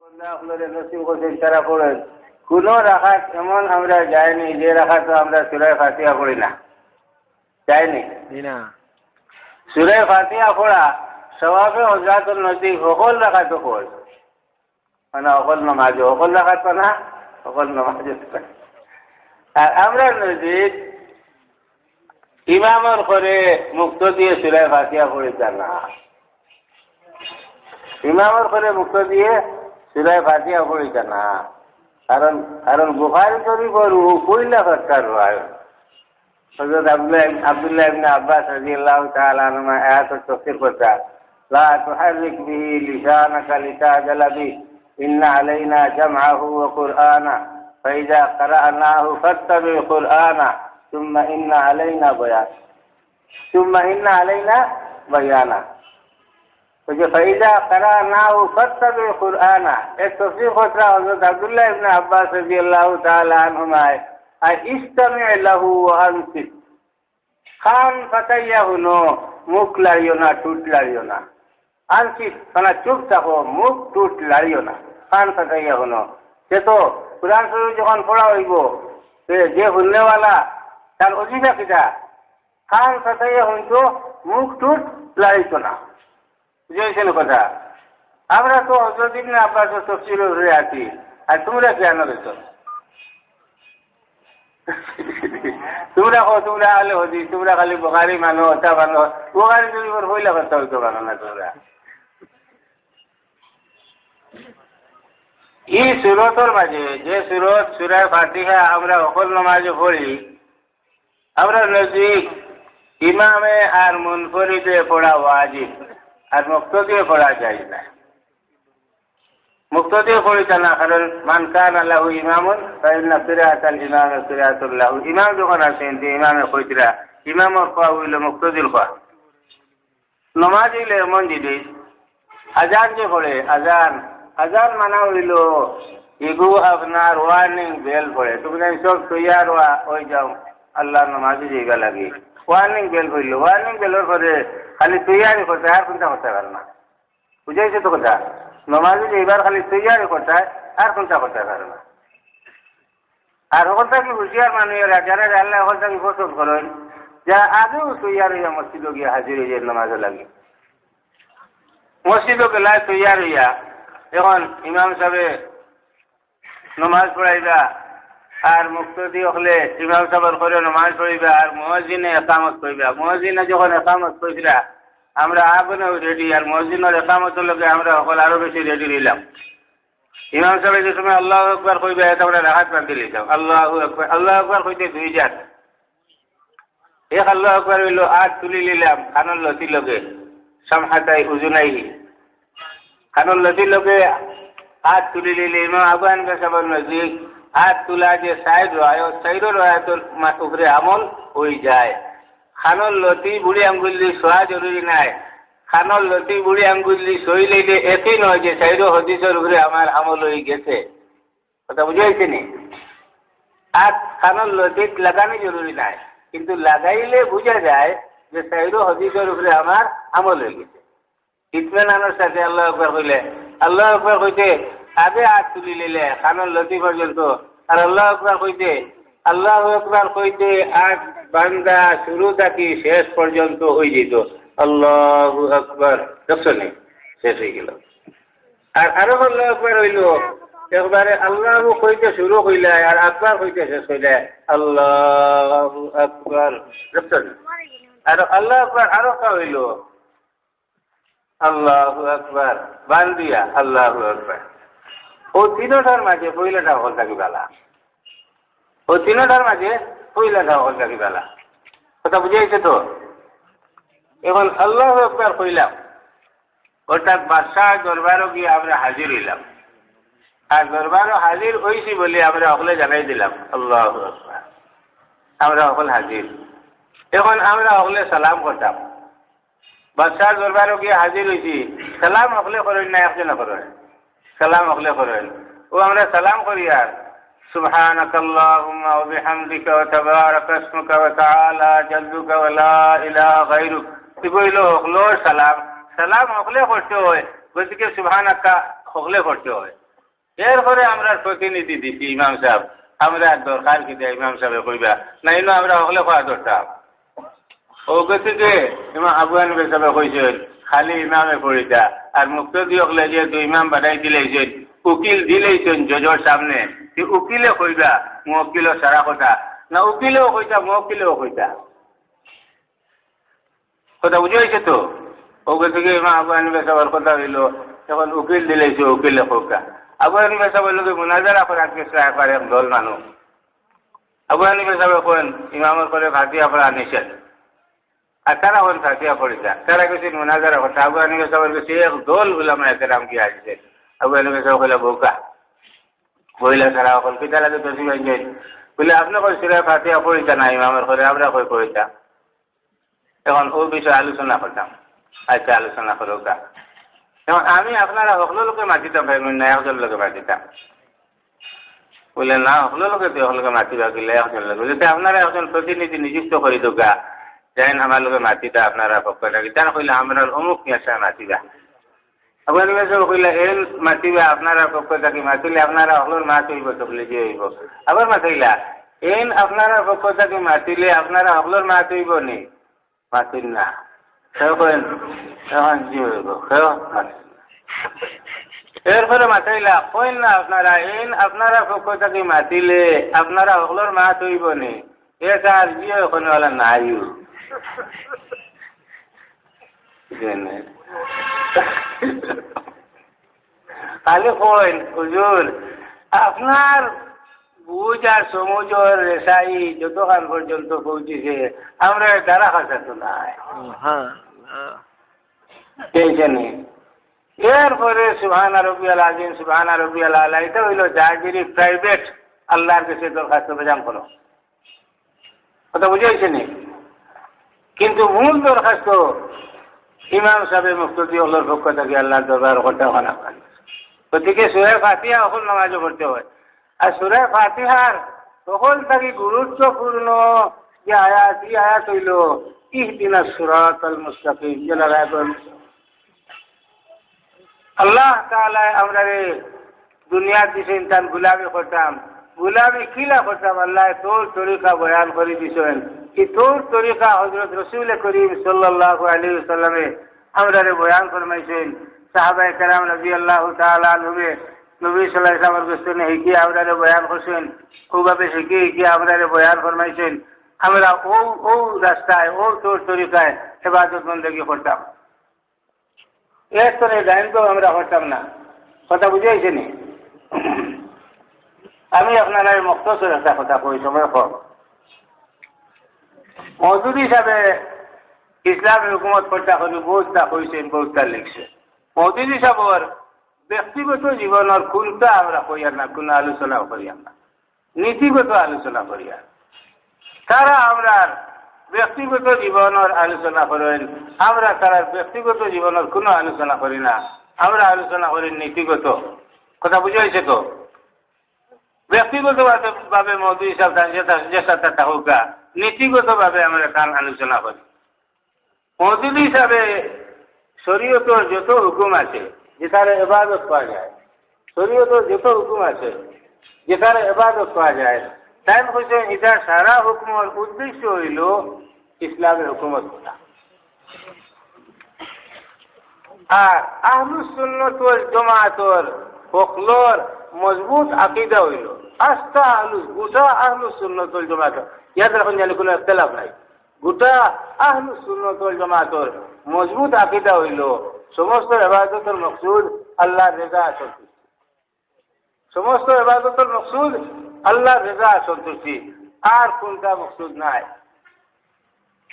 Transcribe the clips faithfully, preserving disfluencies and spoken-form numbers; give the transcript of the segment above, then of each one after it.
আল্লাহ আপনারে নসিব করছেন, তারা পড়েন। কোনো রাকাত এমন আমরা যায়নি যে রাকাত আমরা সূরা ফাতিহা পড়ি না, যায়নি। জি না। সূরা ফাতিহা পড়া সওয়াবে হজরাতুল নজদি হকল রাকাত হকল, মানে হকল নমাজ, হকল রাকাত না, হকল নমাজ। আর আমরা নজদি ইমামর করে মুক্তদিয়ে সূরা ফাতিহা পড়িতা না। ইমামর করে মুক্তদিয়ে সূরা ফাতিহা পড়িতা না। কারণ, কারণ বুখারী শরীফর ও পয়লা ফতোয়া রয়। হযরত আব্দুল্লাহ, আব্দুল্লাহ ইবনে আব্বাস রাদিয়াল্লাহু তাআলা আনহুমা আয়াতর তাফসীর করতা, "লা তুহাররিক বিহি লিসানাকা লিতাজালা বিহি, ইন্না আলাইনা জামআহু ওয়া কুরআনা, ফাইযা কারানাহু ফাত্তাবি কুরআনা, সুম্মা ইন্না আলাইনা বায়ান।" সুম্মা ইন্না আলাইনা বায়ানা। ওই যে ফাইযা কারানাহু ফাত্তাবি কুরআনা। এর তফসির করতা হযরত আব্দুল্লাহ ইবনে আব্বাস রাদিয়াল্লাহু তাআলা আনহুমায়, আর ইস্তামি লাহু ওয়া আনসিত। কান পাতাইয়া হুনো, মুখ লাড়িও না, ঠুট লাড়িও না। আনসিত, মানে চুপ থাকো, মুখ ঠুট লাড়িও না। কান পাতাইয়া হুনো। সে তো কোরআন শরীফ যখন পড়া হইব, সে যে হুননেওয়ালা, তার অজিফা কিতা? কান পাতাইয়া হুনতো, মুখ ঠুট লাড়িতো না। বুঝাইছেন কথা? আমরা তো হযরত ইবনে আব্বাসর তফসিরর উপরে আছি, আর তোমরা কিয়ানো রইছো? তোমরা কও, তোমরা আহলে হাদিস, তোমরা খালি বুখারী মানো, ওটা মানো। বুখারী শরীফর পয়লা কথা হইতো মানো না তোমরা। এই সুরতর মাঝে, যে সুরত সূরা ফাতিহা আমরা হকল নমাজে পড়ি, আমরা নজদি ইমামে আর মুনফরিদে পড়া ওয়াজিব, আর মুক্তদিয়ে পড়া জায়েজ না। মুক্তদিয়ে পড়িতা না, কারণ মান কানা লাহু ইমামুন ফাইন্না কিরাআতাল ইমামি কিরাআতুল লাহু। ইমাম যখন আছেন, যে ইমামে কইতরা, ইমামর কওয়া হইল মুক্তদির কওয়া। নমাজ হইলে এমন জিনিস, আজান যে পড়ে, আজান, আজান মানা হইল, এগু আপনার warning bell পড়ে। তুমি জানি সব তৈয়ার হওয়া, ওই যাও, আল্লাহর নমাজে যাইবা লাগি। Warning bell পড়ল, warning bellর পরে খালি তৈয়ারি করতে, আর কোনটা করতে পারে না। বুঝাইছে তো কথা? নমাজে যাইবার খালি তৈয়ারি করতে, আর কোনটা করতে পারে না। আর হকল থাকি হুঁশিয়ার মানুষ এরা, যারা আল্লাহ হকল থাকি পছন্দ করেন, যারা আগেও তৈয়ার হইয়া মসজিদে গিয়া হাজির হইয়া নামাজে লাগে। মসজিদে গেলায় তৈয়ার হইয়া, এখন ইমাম সাহেবে নামাজ পড়াইবা, আর মুক্তদি হকলে ইমাম সাহেবর করে নামাজ পড়াইবা, আর মুয়াজ্জিনে একামত কইবা। মুয়াজ্জিনে যখন একামত কইছিলা, আমরা আগনে ready, আর মুয়াজ্জিনর একামতর লগে আমরা হকল আরো বেশি ready রইলাম। ইমাম সাহেব যে সময় আল্লাহু আকবার কইবা, এতে আমরা রাহাত বান্ধি লইতাম। আল্লাহু আকবার, আল্লাহু আকবার কইতে দুই জাত। এক আল্লাহু আকবার হইল আত তুলি লইলাম কানর লতির লগে, সামহাতাই উজুনাইহি। কানর লতির লগে আত তুলি লইলে ইমাম আবু হানিফা সাহেবর নজদিক আত তুলা যে চাইর রওয়ায়ত, চাইরো রওয়ায়তর মা-, উপরে আমল হই যায়। কানর লতি বুড়ি আঙ্গুল দি ছোয়া জরুরি নাই। কানর লতি বুড়ি আঙ্গুল দি ছইলে যে একই নয় যে চাইরো হাদিসর উপরে আমার আমল হই গেছে। কথা বুঝা হইছে নি? আর কানর লতিত লাগানি জরুরি নাই, কিন্তু লাগাইলে বুঝা যায় যে চাইরো হাদিসর উপরে আমার আমল হই গেছে। ইতমিনানর সাথে আল্লাহু আকবার কইলে, আল্লাহু আকবার কইতে আগে আত তুলি লইলে কানর লতি পর্যন্ত, আর আল্লাহু আকবার কইতে, আল্লাহু আকবার কইতে আত বান্ধা শুরু থাকি শেষ পর্যন্ত হই যেত। আল্লাহু আকবার, দেখছো নি? শেষ হই গেল। আর আরো আল্লাহু আকবার হইল, একবারে আল্লাহু কইতে শুরু কইলে আর আকবার কইতে শেষ কইলে, আল্লাহু আকবার, দেখছো নি? আর আল্লাহু আকবার আরো কা হইল, আল্লাহু আকবার, বান্দিয়া, আল্লাহু আকবার। ও তিনটার মাঝে পয়লাটা হকল থাকি বালা। ও তিনটার মাঝে পয়লাটা হকল থাকি বালা। কথা বুঝা গেছে তো? এখন আল্লাহু আকবার কইলাম, অর্থাৎ বাদশাহ দরবারও গিয়া আমরা হাজির হইলাম। আর দরবারও হাজির হইছি বলে আমরা হকলে জানাই দিলাম, আল্লাহু আকবার। আমরা হকল হাজির। এখন আমরা হকলে সালাম করতাম। বাদশার দরবারও গিয়া হাজির হইছি। সালাম হকলে করইন না একজনে করইন? সালাম হকলে করইন। ও আমরা সালাম করি আর, "সুবহানাকাল্লাহুম্মা ওয়া বিহামদিকা ওয়া তাবারাকা ইসমুকা ওয়া তাআলা জাদ্দুকা ওয়া লা ইলাহা গায়রুক।" ইগু অইলো হকলর সালাম। সালাম হকলে করতে হয়, গতিকে সুবহানাকা হকলে করতে হয়। এরপরে আমরার প্রতিনিধি দিছি ইমাম সাব, আমরার দরকার কিতা ইমাম সাবে কইবা, না ইনো আমরা হকলে কওয়া দরকার। অউ গতিকে ইমাম আবু হানিফা সাবে কইছইন, খালি ইমামে পড়িতা, আর মুক্তাদি অকলে যেহেতু ইমাম বানাই দিলাইছইন, উকিল দিলাইছইন জজর সামনে, তে উকিলে কইবা, মুওক্কিলর সারা কথা, না উকিলেও কইতা, মুওক্কিলেও কইতা। কথা বুঝা অইছে তো? অউ গতিকে ইমাম আবু হানিফা সাবর কথা অইলো, অখন উকিল দিলাইছে, উকিলে কউক্কা। আবু হানিফা সাবর লগে মুনাজারা করাত গেছলা একবার এক দল মানুষ। আবু হানিফা সাবে কইন, ইমামর ঘরে ফাতিহা পড়া নিষেধ। আর তারা কইন ফাতিহা পড়িতা। তারা গেছইন মুনাজারা করতা। আবু হানিফা সাবর গেছে এক দল উলামায়ে কেরাম গিয়া হাজির। আবু হানিফা সাবে কইলা, বউক্কা। বইলা তারা অকল, কিতা লাগি তসবি বান্ধছইন? বলে, আপনে কইন সূরা ফাতিহা পড়িতা না ইমামর ঘরে, আমরা কই পড়িতা। অখন অউ বিষয়ে আলোচনা করতাম। আচ্ছা, আলোচনা করউক্কা। অখন আমি আপনারা হকলর লগে মাতিতাম পারমু না, একজনর লগে মাতিতাম। বলে, না, হকলর লগে তো হকলর লগে মাতিবা কিলা, একজনর লগে। বলে, তে আপনারা একজন প্রতিনিধি নিযুক্ত করি দেউক্কা, যাইন আমার লগে মাতিতা আপনারার পক্ষ থাকি। তাইন কইলা, আমরার অমুক মিয়া সাবে মাতিবা। আবু হানিফা সাবে কইলা, এইন মাতিবা আপনারার পক্ষ থাকি, মাতিলে আপনারা হকলর মাত অইবো, তবলিগি অইবো। আবার মাতাইলা, এইন আপনারার পক্ষ থাকি মাতিলে আপনারা হকলর মাত অইবো নি? মাতিন না। কেউ কইন, অখন জি অইবো, কেউ মাতিন না। এরপরে মাতাইলা, কইন না আপনারা, এইন আপনারার পক্ষ থাকি মাতিলে আপনারা হকলর মাত অইবো নি? এ স্যার, জি অয় কইনেওয়ালা নাই। খালি কইন, হুজুর, আপনার বুঝ আর সমুঝর রেশাই যতখান পর্যন্ত পৌঁছিছে, আমরার দ্বারা খাসা তো নাই। হ্যাঁ, হ্যাঁ। টেনশন নেই। এরপরে সুবহানা রব্বিয়াল আজিম, সুবহানা রব্বিয়াল আলা, ইটা অইলো যার যেরি private আল্লার গেছে দরখাস্ত বেজান করো। কথা বুঝা অইছে নি? কিন্তু মূল দরখাস্ত ইমাম সাবে মুক্তাদি অকলর পক্ষ থাকি আল্লার দরবার করতে অয় না। গতিকে সূরা ফাতিহা হকল নামাজো পড়তে অয়। আর সূরা ফাতিহার হকল থাকি গুরুত্বপূর্ণ যে আয়াত, ই আয়াত অইলো ইহদিনাস সিরাতাল মুস্তাকিম, যেলার আয়াত অইলো আল্লাহ তাআলায় আমরারে দুনিয়াত দিছইন তান গুলামি করতাম। গুলামি কিলা করতাম? আল্লায় তৌর তরিকা বয়ান করি দিছইন। ই তৌর তরিকা হযরত রাসূলে করিম সাল্লাল্লাহু আলাইহি ওয়াসাল্লামে আমরারে বয়ান ফরমাইছইন। সাহাবায়ে কেরাম রাদিয়াল্লাহু তাআলা আনহুমে নবী সাল্লাল্লাহু আলাইহি ওয়াসাল্লামর গেছ থনে হিকি আমরারে বয়ান করছইন। অউভাবে হিকি হিকি আমরারে বয়ান ফরমাইছইন। আমরা অউ, অউ রাস্তায়, অউ তৌর তরিকায় ইবাদত বন্দেগি করতাম। এর তরে ডাইন তো আমরা করতাম না। কথা বুঝা অইছে নি? আমি আপনারারে মুখতসর একটা কথা কই, সময় কম। মওদুদী সাবে ইসলামী হুকুমত করতা করি বউততা কইছইন, বউততা লিখছইন। মওদুদী সাবর ব্যক্তিগত জীবনর কুন্তা আমরা কইয়ার না, কুনু আলোচনা করিয়ার না। নীতিগত আলোচনা করিয়ার। তারা আমরার ব্যক্তিগত জীবনর আলোচনা করইন, আমরা তারার ব্যক্তিগত জীবনর কুনু আলোচনা করি না। আমরা আলোচনা করি নীতিগত। কথা বুঝা অইছে তো? ব্যক্তিগত ভাবে, ভাবে মওদুদী সাব তান যেতা, যেতা থাকউক্কা, নীতিগত ভাবে আমরা তান আলোচনা করি। মওদুদী সাবে শরীয়তর যত হুকুম আছে, যেতারে ইবাদত কওয়া যায়, শরীয়তর যত হুকুম আছে, যেতারে ইবাদত কওয়া যায়, তাইন কইছইন, ইতার সারা হুকুমর উদ্দেশ্য অইলো ইসলামী হুকুমত করা। আর আহলুস সুন্নাত ওয়াল জামাতর হকলর মজবুত আকিদা অইলো, আস্তা আহলুস, গুটা আহলুস সুন্নাত ওয়াল জামাত, ইয়াদ রাখইন জানি কুনু ইখতিলাফ নাই। গুটা আহলুস সুন্নাত ওয়াল জামাতর মজবুত আকিদা অইলো, সমস্ত ইবাদতর মকসুদ আল্লার রেজা সন্তুষ্টি। সমস্ত ইবাদতর মকসুদ আল্লার রেজা সন্তুষ্টি, আর কুনটা মকসুদ নাই।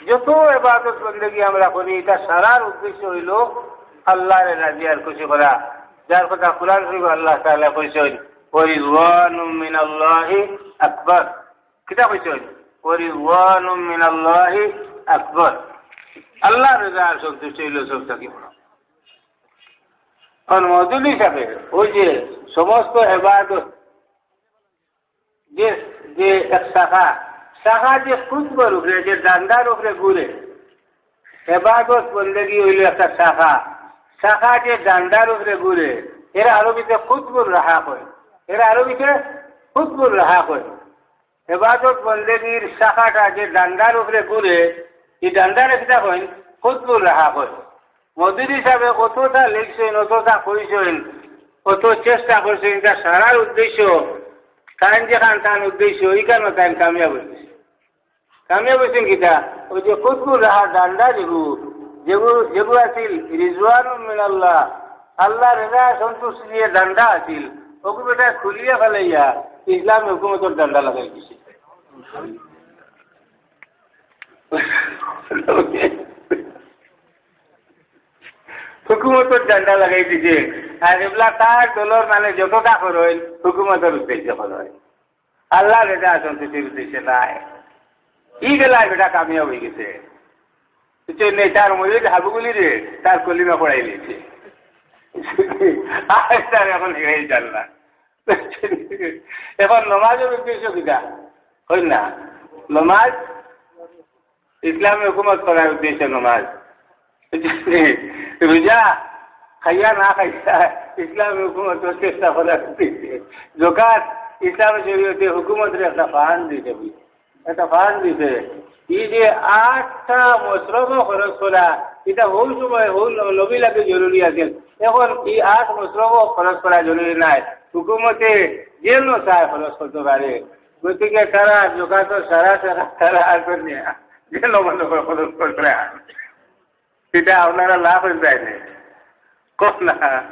যত ইবাদত বন্দেগি আমরা করি, ইতা সারার উদ্দেশ্য অইলো আল্লারে রাজি আর খুশি করা। যার কথা কুরআন শরীফো আল্লাহ তাআলা কইছইন, "ওয়া রিদওয়ানুম মিনাল্লাহি আকবার।" কিতা কইছইন? "ওয়া রিদওয়ানুম মিনাল্লাহি আকবার।" আল্লার রেজা আর সন্তুষ্টি অইলো সব থাকি বড়। কারণ মওদুদী সাবে ওই যে সমস্ত ইবাদত, যে, যে এক শাখা, শাখা যে কুতবর উপরে, যে ডান্ডার উপরে ঘুরে, ইবাদত বন্দেগি অইলো একটা শাখা, শাখা যে ডান্ডার উপরে ঘুরে, এরা আরবিতে কুতবুর রাহা কয়। এরা আরবিতে কুতবুর রাহা কয়। এবাদত বন্দেগীর শাখাটা যে ডান্ডার উপরে ঘুরে, এই ডান্ডারে কিতা কইন? কুতবুর রাহা কইন। মৌদুদী সাহেবে অতটা লেখছইন, অতটা কইছইন, অত চেষ্টা করছইন, ইটা সারার উদ্দেশ্য, তাইন যেখান তান উদ্দেশ্য, ইখানো তাইন কামিয়াব অইছে। কামিয়াব অইছইন কিতা? ওই যে কুতবুর রাহার ডান্ডা যেগু, যেগু, যেগু আছিল রিজওয়ানুম মিনাল্লাহ, আল্লাহ রেজা সন্তুষ্টি দিয়া ডান্ডা আছিল, ওগু বেটা খুলিয়া ফালাইয়া ইসলামী হুকুমতর ডান্ডা লাগাই দিছে। হুকুমতর ডান্ডা লাগাই দিছে। আর এগুলা তার দলর মানে যতটা করইন, হুকুমতর উদ্দেশ্যে করইন। আল্লাহ রেজা সন্তুষ্টির উদ্দেশ্যে নায়। ই বেলায় বেটা কামিয়াব অইগেছে। বুঝছইন নি? তার মুরিদ হাবুগুলিরে তার কলিমা পড়াই দিছে। আর তার এখন হিরাই জানলা। এখন নমাজর উদ্দেশ্য কিতা? কইন না। নমাজ, ইসলামী হুকুমত করার উদ্দেশ্য নমাজ। রোজা, খাইয়া না খাইয়া, ইসলামী হুকুমত প্রতিষ্ঠা করার উদ্দেশ্যে। জকাত, ইসলামী শরীয়তে হুকুমতরে একটা ফান্ড দিছে বুলে। একটা ফান্ড দিছে। এই যে আটটা মশরফ খরচ করা, ইটা হউ সময় হউ ন-, নবী লাগে জরুরি আছিল। এখন এই আট মশরফ খরচ করা জরুরি নাই। হুকুমতে যেন চায় খরচ করতে পারে। গতিকে তারা জকাতর সারা টাকা তারা আর করে নিয়া যেন মনে করে খরচ করতরা। ইটা আপনারা লাভ অইন যায় না? কইন না।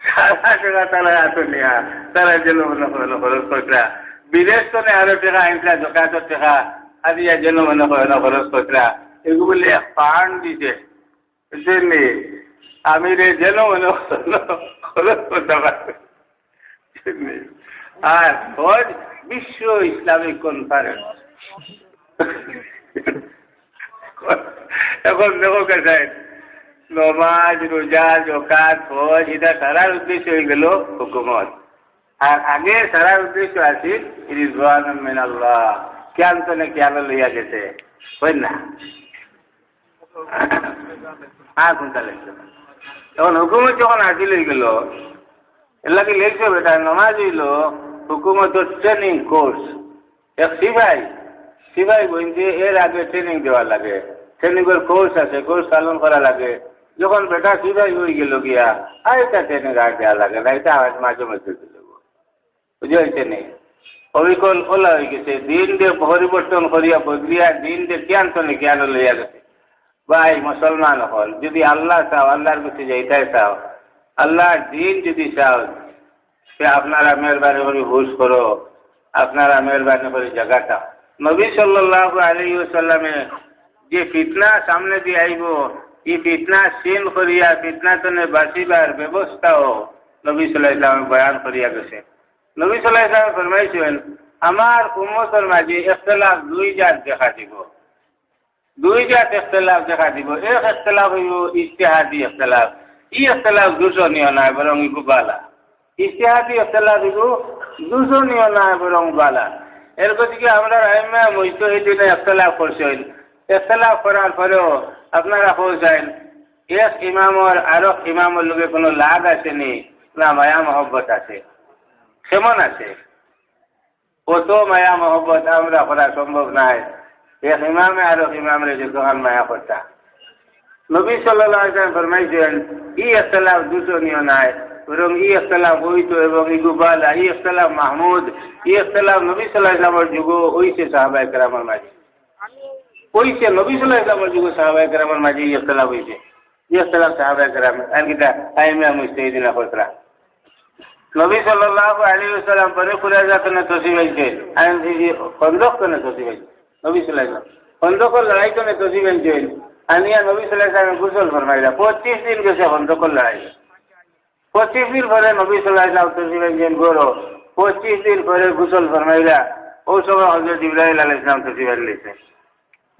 সারা টাকা তারা আতো নিয়া, তারা যেন মনে করে খরচ করতরা। বিদেশ তনে আরো টাকা আনতরা, জকাতর টাকা, আনিয়া যেন মনে করে খরচ করতরা। এগু বুলে এক ফান্ড দিছে। বুঝছইন নি? আমিরে যেন মনে করইন খরচ করতে পারে। বুঝছইন নি? আর হজ বিশ্ব ইসলামিক কনফারেন্স। এখন দেখো কে সাহেব, নমাজ, রোজা, জকাত, হজ, ইটা সারার উদ্দেশ্য অইগেলো হুকুমত। আর আগে সারার উদ্দেশ্য আছিল রিজওয়ানুম মিনাল্লাহ, কিয়ান তনে কিয়ানো লইয়া গেছে, কইন না? আর কুনটা লেখছে? এখন হুকুমত যখন হাসিল অইগেলো, এরলাগি লেখছে বেটা, নমাজ অইলো হুকুমতর ট্রেনিং কোর্স। এক সিপাই, সিপাই বইনতে এর আগে ট্রেনিং দেওয়া লাগে, ট্রেনিংর কোর্স আছে, কোর্স পালন করা লাগে। যখন বেটা সিপাই অইগেলো গিয়া, আর ইটা ট্রেনিং আর দেওয়া লাগে না, ইটা আজ মাঝে মধ্যে দিল। বুঝছইন নি? অবিকল অলা অইগেছে, দিনরে পরিবর্তন করিয়া বদলিয়া দিনরে কিয়ান তনে কিয়ানো লইয়া গেছে। ভাই মুসলমান অকল, যদি আল্লাহ চাও, আল্লাহর কাছে যাইতায় চাও, আল্লাহর দিন যদি চাও, তে আপনারা মেহেরবানি করি হুশ করো, আপনারা মেহেরবানি করি জাগাত আও। নবী সাল্লাল্লাহু আলাইহি ওয়াসাল্লামে যে ফিতনা সামনেদি আইবো, ই ফিতনা চিন করিয়া ফিতনা তনে বাঁচিবার ব্যবস্থাও নবী সাল্লাল্লাহু আলাইহি ওয়াসাল্লামে বয়ান করিয়া গেছে। নবী সাল্লাল্লাহু আলাইহি ওয়াসাল্লাম ফরমাইছইন, "আমার উম্মতর মাঝে ইখতিলাফ দুই জাত দেখা দিবো।" দুই জাত ইখতিলাফ দেখা দিবো। এক ইখতিলাফ অইবো ইজতিহাদি ইখতিলাফ। ই ইখতিলাফ দূষণীয় নায়, বরং ইগু বালা। ইজতিহাদি ইখতিলাফ ইগু দূষণীয় নায়, বরং বালা। এর গতিকে আমরার আইম্মায়ে মুজতাহিদিনে ইখতিলাফ করছইন। ইখতিলাফ করার পরেও আপনারা কইছইন, এক ইমামর আরক ইমামর লগে কুনু লাগ আছে নি, না মায়া মহব্বত আছে? কেমন আছে? অত মায়া মহব্বত আমরা করা সম্ভব নায়। এক ইমামে আরক ইমামরে যতখান মায়া করতা। নবী সাল্লাল্লাহু আলাইহি ওয়াসাল্লাম ফরমাইছইন, ই ইখতিলাফ দূষণীয় নায়, বরং ই ইখতিলাফ অইতো এবং ইগু বালা, ই ইখতিলাফ মাহমুদ, ই ইখতিলাফ নবী সাল্লাল্লাহু আলাইহি ওয়াসাল্লামর যুগো অইছে সাহাবায়ে কেরামর মাঝে। অইছে, নবী সাল্লাল্লাহু আলাইহি ওয়াসাল্লামর যুগো সাহাবায়ে কেরামর মাঝে ই ইখতিলাফ অইছে। ই ইখতিলাফ সাহাবায়ে কেরাম, আর কিতা, আইম্মায়ে মুজতাহিদিনে করতরা। নবী সাল্লাল্লাহু আলাইহি ওয়াসাল্লাম বনি কুরাইজা তনে তশরিফ আনছইন, আর এই যে খন্দক তনে তশরিফ আনছইন। নবী সাল্লাল্লাহু আলাইহি ওয়াসাল্লাম খন্দকর লড়াই তনে তশরিফ আনছইন। আনিয়া নবী সাল্লাল্লাহু আলাইহি ওয়াসাল্লাম গোসল ফরমাইলা। পঁচিশ দিন গেছে খন্দকর লড়াই। পঁচিশ দিন পরে নবী সাল্লাল্লাহু আলাইহি ওয়াসাল্লাম তশরিফ আনছইন ঘরো। পঁচিশ দিন পরে গোসল ফরমাইলা। অউ সময় হযরত জিবরাইল আলাইহিস সালাম তশরিফ আনলাইছইন।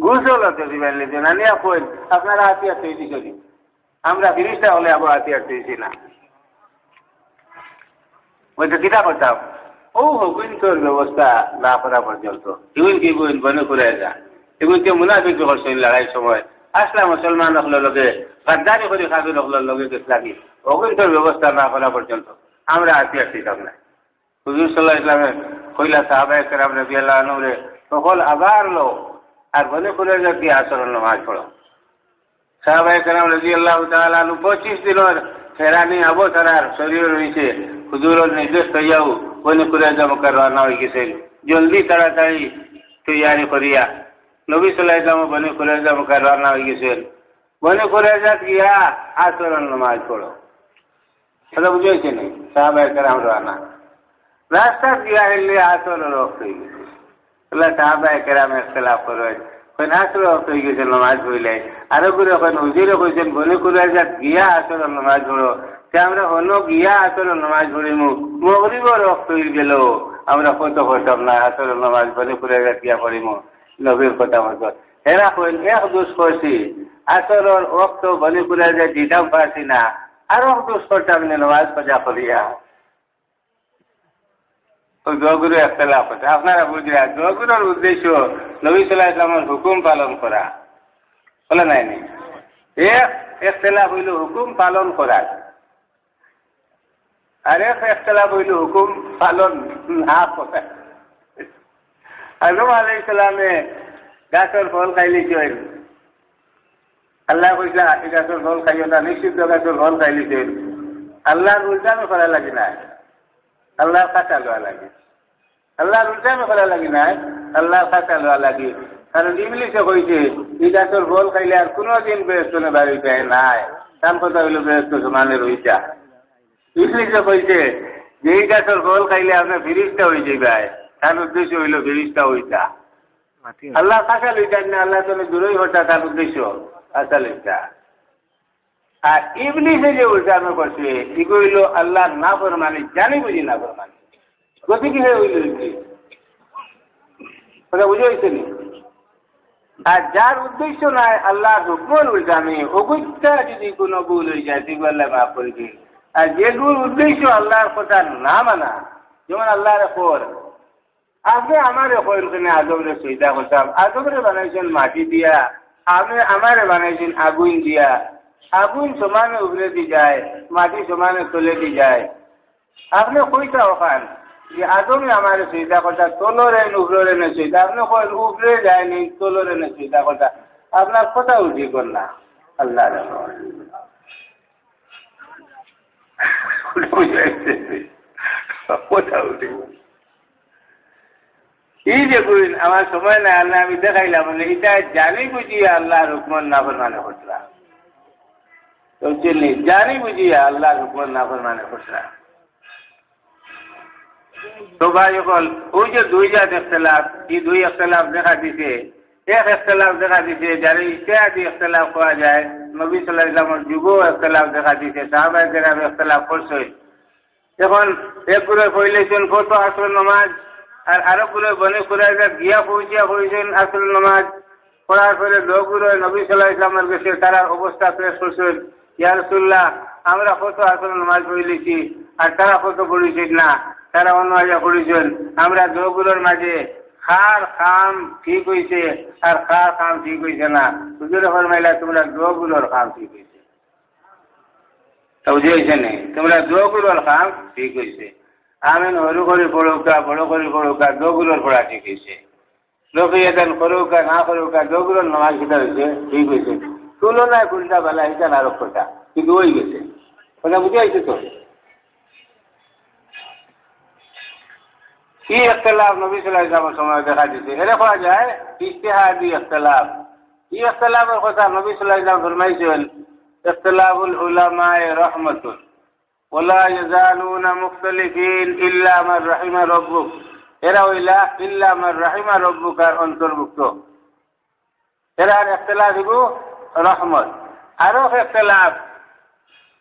গোসল তশরিফ আনলাইছইন। আনিয়া কইন, "আপনারা আতিয়ার তৈরি করি।" আমরা ফিরিস্তা অকলে আবার আতিয়ার তৈছি না। ওই তো কিতা করতাম? অউ হগুইন্তর ব্যবস্থা না করা পর্যন্ত। ইগুইন কিগুইন বনি কুরাইজা। ইগুইনতে মুনাফিকি করছইন লড়াইর সময়। আসলা মুসলমান অকলর লগে, গাদ্দারি করি কাফির অকলর লগে গেছলাগি, অগুইন্তর ব্যবস্থা না করা পর্যন্ত আমরা আছি আর টিকতাম নায়। হুজুর সাল্লাল্লাহু আলাইহি ওয়াসাল্লামে কইলা সাহাবায়ে কেরাম রাদিয়াল্লাহু আনহুরে, "হকল আবার লও, আর বনি কুরাইজাত গিয়া আসরর নামাজ পড়ো।" সাহাবায়ে কেরাম রাদিয়াল্লাহু তাআলা আনহু পঁচিশ দিনর হেরানি আবো তারার শরীরো রইছে। হুজুরর নির্দেশ পাইয়াউ বনি কুরাইজা মক্কা রওয়ানা অইগেছইন। জলদি তাড়াতাড়ি তৈয়ারি করিয়া নবী সাল্লাল্লাহু আলাইহি ওয়াসাল্লাম বনি কুরাইজা মক্কা রওয়ানা অইগেছইন। বনি কুরাইজাত গিয়া আসরর নামাজ পড়ো। কথা বুঝাইছে নি? সাহাবায়ে কেরাম রওয়ানা। রাস্তাত গিয়া হেললে আসরর ওয়াক্ত অইগেছে। বলে, সাহাবায়ে কেরাম ইখতিলাফ করইন। কইন, "আসরর ওয়াক্ত অইগেছে, নামাজ পড়িলাই।" আরো করে কইন, "হুজুরে কইছইন, বনি কুরাইজাত গিয়া আসরর নামাজ পড়ো।" তে আমরা হনো গিয়া আসরর নামাজ পড়িমু? মাগরিবর ওয়াক্ত অইগেল, আমরা কত করতাম না, আসরর নামাজ বনি কুরাইজাত গিয়া পড়িমু, নবীর কথা মতো। এরা কইন, "এক দুষ করছি, আসরর ওয়াক্ত বনি কুরাইজাত দিতাম পারছি না, আরো এক দুষ করতাম নি নামাজ কাজা করিয়া।" ওই দোয়াগুলো ইখতিলাফ আছে। আপনারা বুঝরা, দোয়াগুলোর উদ্দেশ্য নবী সাল্লাল্লাহু আলাইহি ওয়াসাল্লামের হুকুম পালন করা। বলে নাইনি? এক ইখতিলাফ অইল হুকুম পালন করা, আর এক ইখতিলাফ অইল হুকুম পালন না করা। আদম আলাইহিস সালামে গাছর ফল খাইলিছইন। আল্লায় কইছলা, "ই গাছর ফল খাইও না, নিষিদ্ধ গাছর ফল খাইলিছইন।" আল্লাহর উল্টা আমি করা লাগি না, আল্লাহর কথা লওয়া লাগি। আল্লাহর উল্টা আমি করা লাগি না, আল্লাহর কথা লওয়া লাগি। কারণ ইবলিসে কইছে, "ই গাছর ফল খাইলে আর কুনুদিন বেহেস্ত নে বারইতায় নায়।" তান কথা অইল বেহেস্ত সমানে রইতা। ইবলিসে কইছে যে ই গাছর ফল খাইলে আপনে ফিরিস্তা অইযিবায়, তান উদ্দেশ্য অইল ফিরিস্তা অইতা। আল্লাহর কাছে লইতা না, আল্লাহ তাআলা দূরই হতা তান উদ্দেশ্য, আশা লইতা। আর ইবলিসে যে উল্টা আমি করছে, ইগু অইল আল্লাহর নাফরমানি, জানি বুঝি নাফরমানি। গতিকে হে অইল কি? কথা বুঝা অইছে নি? আর যার উদ্দেশ্য নাই আল্লাহর হুকুমর উল্টামি, অগুইত্তা যদি কোনো ভুল অই যায়, তে আল্লায় মাফ করি দিন। আর যেগুর উদ্দেশ্য আল্লাহর কথা না মানা, যেমন আল্লাহরে কর, আপনে আমারে কইন কেনে আদমরে সইজদা করতাম, আদমরে বানাইছইন মাটি দিয়া, আপনে আমারে বানাইছইন আগুইন দিয়া, আগুইন সমানে উপরেদি যায়, মাটি সমানে তলেদি যায়। আপনে কইতা অখান যে আদমে আমারে সইজদা করতা, তলরে নে উপররে নে সইজদা। আপনে কইন উপরে যায়নি, তলরে নে সইজদা করতা। আপনার কথা উঠি কর না। আল্লাহ রাখো। কথা উঠি কর। এই যে কইন, আমার সময় নাই, আল্লাহ আমি দেখাইলাম, মানে, এটা জানি বুঝি আল্লাহর হুকুম নাফরমানি করতরা। তো চিনি, জানি বুঝি আল্লাহর হুকুম নাফরমানি করতরা। তো ভাই অকল, ওই যে দুই জাত ইখতিলাফ, এই দুই ইখতিলাফ দেখা দিছে। এক ইখতিলাফ দেখা দিছে, যারে ইজতিহাদি ইখতিলাফ কওয়া যায়, নবী সাল্লাল্লাহু আলাইহি ওয়াসাল্লামর যুগেও ইখতিলাফ দেখা দিছে, সাহাবায়ে কেরাম ইখতিলাফ করছইন। এখন এক গ্রুপে পড়িলাইছইন ফরজ আসর নামাজ, আর আরক গ্রুপে বনি কুরাইজাত গিয়া পৌঁছিয়া পড়িছইন আসর নামাজ। পড়ার পরে দোয়া গুরু নবী সাল্লাল্লাহু আলাইহি ওয়াসাল্লামর গেছে তারার অবস্থা পেশ করছইন, "ইয়া রাসূলুল্লাহ, আমরা ফরজ আসর নামাজ পড়িলিছি, আর তারা ফরজ পড়িছইন না, তারা অন্য আইয়া পড়িছইন, আমরা দোয়া গুরুর মাঝে কার কাম ঠিক অইছে আর কার কাম ঠিক অইছে না?" হুজুরে ফরমাইলা, "তোমরা দোয়া গুরুর কাম ঠিক অইছে।" তা বুঝি অইছে নি? তোমরা দোয়া গুরুর কাম ঠিক অইছে। আমিন হুরু করি পড়উক্কা, বড় করি পড়উক্কা, দোয়া গুরুর পড়া ঠিক অইছে। রফিয়া দান করউক্কা, না করউক্কা, দোয়া গুরুর নামাজ কিতা অইছে? ঠিক অইছে। তুলনায় কুনটা ভালা, ইটা আরক কথা। কিন্তু অই গেছে। কথা বুঝা অইছে তো? কি ইখতিলাফ নবী সাল্লাল্লাহু আলাইহি ওয়াসাল্লামর সময় দেখা দিছে। এরে কওয়া যায় ইজতিহাদি ইখতিলাফ। ই ইখতিলাফর কথা নবী সাল্লাল্লাহু আলাইহি ওয়াসাল্লাম ফরমাইছইন, "ইখতিলাফুল উলামায়ে রাহমাতুন।" "ওয়ালা ইয়াজালুনা মুখতালিফিন ইল্লা মান রাহিমা রাব্বুক।" এরা অইলা ইল্লা মান রাহিমা রাব্বুকার অন্তর্ভুক্ত। এরার ইখতিলাফ ইগু রহমত। আরক ইখতিলাফ,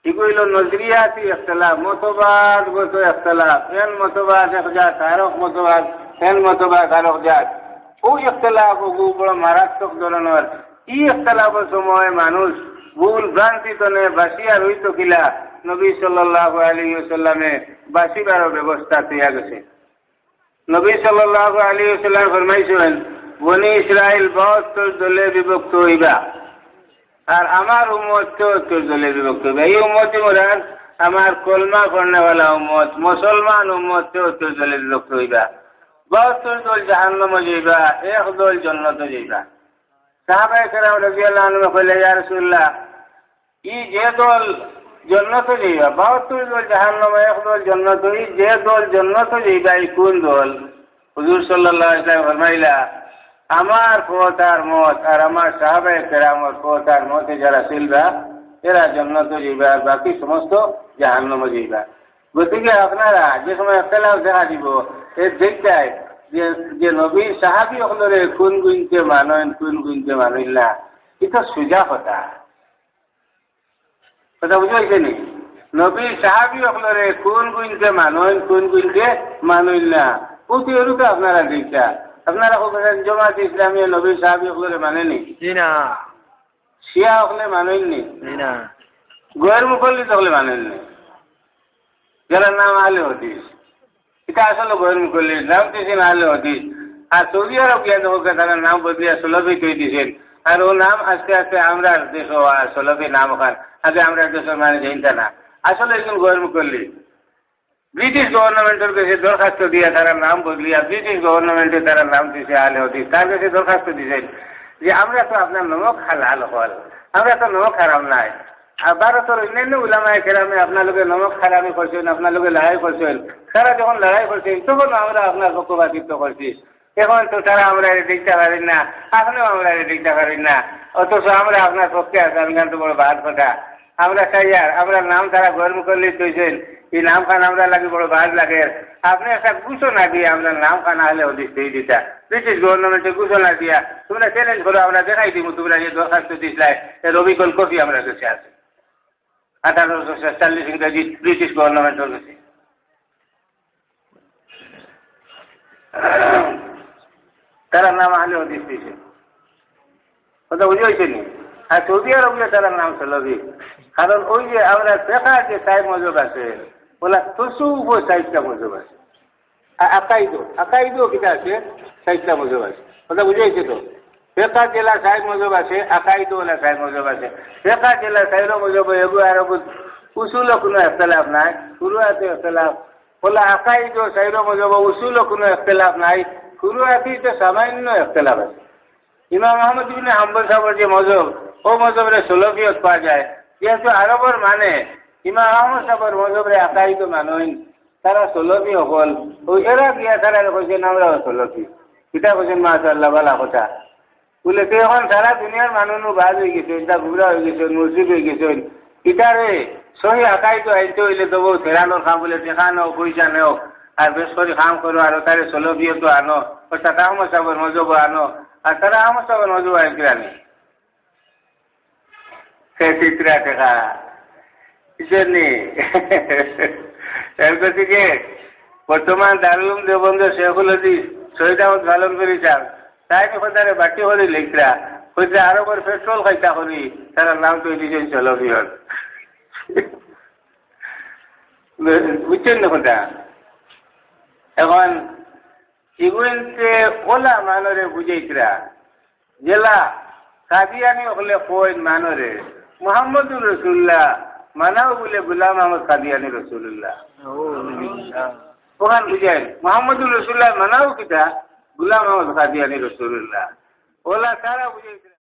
ইগু অইল নজরিয়াতি ইখতিলাফ, মতবাদগত ইখতিলাফ। এন মতবাদ এক জাত, আরক মতবাদ, এন মতবাদ আরক জাত। অউ ইখতিলাফ অগু বড় মারাত্মক ধরনর। ই ইখতিলাফর সময় মানুষ ভুল ভ্রান্তি তনে বাঁচিয়া রইতো কিলা, নবী সাল্লাল্লাহু আলাইহি ওয়াসাল্লামে বাঁচিবার ব্যবস্থা তৈয়া গেছে। নবী সাল্লাল্লাহু আলাইহি ওয়াসাল্লাম ফরমাইছইন, "বনি ইসরাইল বাহাত্তর দলে বিভক্ত অইবা।" আর আমার উম্মত তেহত্তর দলে বিভক্ত অইবা। এই উম্মতই মুরাদ আমার কলমা পড়নেওয়ালা উম্মত, মুসলমান উম্মত তেহত্তর দলে বিভক্ত অইবা। বাহাত্তর দল জাহান্নামো যাইবা, এক দল জন্নতো যাইবা। সাহাবায়ে কেরাম রাদিয়াল্লাহু আনহুম কইলা, "ইয়া রাসূলুল্লাহ, ই যে দল জন্নতো যাইবা, বাহাত্তর দল জাহান্নামো, এক দল জন্নতো, ই যে দল জন্নতো যাইবা, ই কুন দল?" হুজুর সাল্লাল্লাহু আলাইহি ওয়াসাল্লাম ফরমাইলা, "আমার পথ আর মত আর আমার সাহাবায়ে কেরামর পথ আর মতে যারা চলবা, এরা জন্নতো যাইবা, আর বাকি সমস্ত জাহান্নামো যাইবা।" গতিকে আপনারা যে সময় ইখতিলাফ দেখা দিবো, এর দেখতায় যে, যে নবীর সাহাবী অকলরে কুন গুনতে মানইন, কুন গুনতে মানইন না, ইটা সুজা কথা। কথা বুঝা অইছে নি? নবীর সাহাবী অকলরে কুন গুনতে মানইন, কুন গুনতে মানইন না, অউ তো এরূপে আপনারা দেখতা। আপনারা কইবা, জামাত ইসলামী নবীর সাহাবী অকলরে মানে নি? জি না। শিয়া অকলে মানইন নি? জি না। গয়ের মুকল্লিদ অকলে মানইন নি? যারার নাম আহলে হাদিস। ইটা আসলে গয়ের মুকল্লিদ, নাম দিছইন আহলে হাদিস। আর সৌদি আরব গিয়া দেখউক্কা, তারা নাম বদলিয়া সলফি কই দিছইন। আর অউ নাম আস্তে আস্তে আমরার দেশো আর সলফি নাম অখান, আগে আমরার দেশর মানষে জানতা না। আসলে একজন গয়ের মুকল্লিদ। ব্রিটিশ গভর্নমেন্টর গেছে দরখাস্ত দিয়া তারা নাম বদলিয়া, ব্রিটিশ গভর্নমেন্টে তারা নাম দিছে আহলে হাদিস। তার গেছে দরখাস্ত দিছইন যে, "আমরা তো আপনার নমক হালাল অকল, আমরা তো নমক হারাম নায়।" আর ভারতর অন্যান্য উলামায়ে কেরামে আপনার লগে নমক হারামি করছইন, আপনার লগে লড়াই করছইন। তারা যখন লড়াই করছইন, তখন আমরা আপনার পক্ষপাতিত্ব করছি। এখন তো তারা আমরারে দেখতা পারইন না, আপনেও আমরারে দেখতা পারইন না, অথচ আমরা আপনার পক্ষে আছি। আমি জানি তো বড় বাদ কথা। আমরা চাইয়ার, আমরার নাম তারা গয়ের মুকল্লিদ থইছইন, ই নামখান আমরার লাগি বড় বাদ লাগের। আপনে একটা ঘোষণা দিয়া আমরার নামখান আহলে হাদিস থই দিতা। ব্রিটিশ গভর্নমেন্টে ঘোষণা দিয়া, "তুমরা চ্যালেঞ্জ করো, আমরা দেখাই দিমু, তুমরা যে দরখাস্ত দিছলায়, এর অবিকল কপি আমরার গেছে আছে।" আঠারোশো সাতচল্লিশ ইংরেজি ব্রিটিশ গভর্নমেন্টর গেছে। তারার নাম আহলে হাদিস দিছে। কথা বুঝা অইছে নি? আর সৌদি আরব গিয়া তারার নাম সলফি। কারণ অউ যে আমরার ফেকার যে চাইর মজহব আছে, অউলা তসউফও চাইরটা মজহব আছে। আ-, আকাইদও, আকাইদও কিতা আছে? চাইরটা মজহব আছে। কথা বুঝা অইছে তো? ফেকার যেলা চাইর মজহব আছে, আকাইদও অউলা চাইর মজহব আছে। ফেকার যেলা চাইরো মজহব, এগু আর এগু উসুলো কুনু ইখতিলাফ নাই, ফুরুয়াতে ইখতিলাফ। অউলা আকাইদও চাইরো মজহব, উসুলো কুনু ইখতিলাফ নাই, ফুরুয়াতে তো সামান্য ইখতিলাফ আছে। ইমাম আহমদ ইবনে হাম্বল সাবর যে মজহব, অউ মজহবরে সলফিয়ত কওয়া যায়, যেহেতু আরবর মানে ইমাম আহমদ সাবর মজহবরে আকাইদও মানইন, তারা সলফি অকল, অউ এরা গিয়া তারারে কইছইন, "আমরাও সলফি।" কিতা কইছইন, মাশাআল্লাহ, ভালা কথা। বুলে, "তে এখন সারা দুনিয়ার মানুষ নু বাদ অইগেছইন, ইতা গুমরা অইগেছইন, মুরশিদ অইগেছইন। ইতারে সহি আকাইদো আনতে অইলে তো বউ তেরানোর কাম বুলে, টেকা নেও, পয়সা নেও, আর বেশ করি কাম করো, আর তারে সলফিয়তো আনো, অর্থাৎ আহমদ সাবর মজহবো আনো, আর তারা আহমদ সাবর মজহবো আনতে আনি।" সে চিত্রা টেকা। বুঝছইন নি? এর গতিকে বর্তমান দারুল উলুম দেওবন্দ শেখুল হাদিস সৈয়দ আহমদ পালন করি স্যার, তাইন নি কথারে বাকি করি লেখরা, কইতরা আরবর পেট্রোল খাইতা করি, তারার নাম তো দিছইন সলফিয়ত। বুঝছইন নি কথা? এখন ইগুইন্তে অউলা মানষরে বুঝাইতরা, যেলা কাদিয়ানি অকলে কইন মানষরে, "মুহাম্মদুর রাসূলুল্লাহ মানাও বুলে গুলাম আহমদ কাদিয়ানি রাসূলুল্লাহ।" অখান বুঝাইন, "মুহাম্মদুর রাসূলুল্লাহ মানাও কিতা? গুলাম আহমদ কাদিয়ানি রাসূলুল্লাহ।" অউলা তারা বুঝাইতরা।